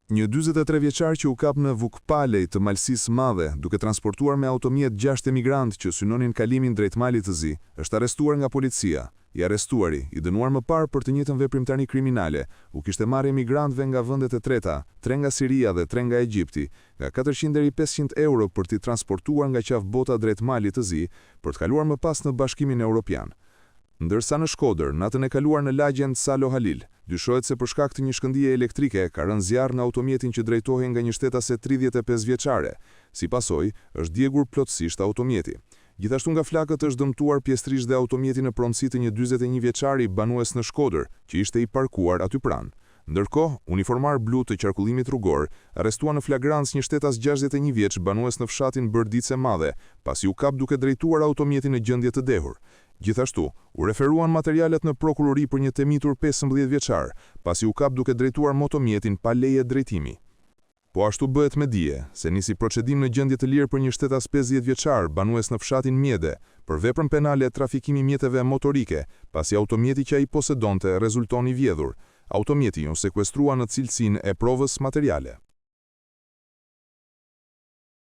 Një 43 vjeçar që u kap në Vukpalej të Malësisë së Madhe, duke transportuar me automjet gjashtë emigrantë që synonin kalimin drejt Malit të Zi, është arrestuar nga policia. I arrestuari, i dënuar më parë për të njëjtën veprimtari kriminale, u kishte marrë emigrantëve nga vendet e treta, tre nga Siria dhe tre nga Egjipti, nga 400 deri 500 euro për t'i transportuar nga Qafë Bota drejt Malit të Zi, për të kaluar më pas në Bashkimin Europian. Ndërsa në Shkodër, natën e kaluar në lagjen Salo Halil, dyshohet se për shkak të një shkëndije elektrike ka rënë zjarr në automjetin që drejtohej nga një shtetase 35 vjeçare. Si pasojë, është djegur plotësisht automjeti. Gjithashtu nga flakët është dëmtuar pjesërisht dhe automjeti në pronësi të një 41 vjeçari banues në Shkodër, që ishte i parkuar aty pranë. Ndërkohë, uniformarë blu të qarkullimit rrugor arrestuan në flagrancë një shtetas 61 vjeç banues në fshatin Bërdicë e Madhe, pasi u kap duke drejtuar automjetin në gjendje të dehur. Gjithashtu, u referuan materialet në prokurori për një të mitur 15 vjeçar, pasi u kap duke drejtuar motomjetin pa leje drejtimi. Po ashtu bëhet me dije se nisi procedim në gjendje të lirë për një shtetas 50 vjeçar banues në fshatin Mjede, për veprën penale trafikimi i mjeteve motorike, pasi automjeti që ai posedonte rezulton i vjedhur. Automjeti u sekuestrua në cilësinë e provës materiale.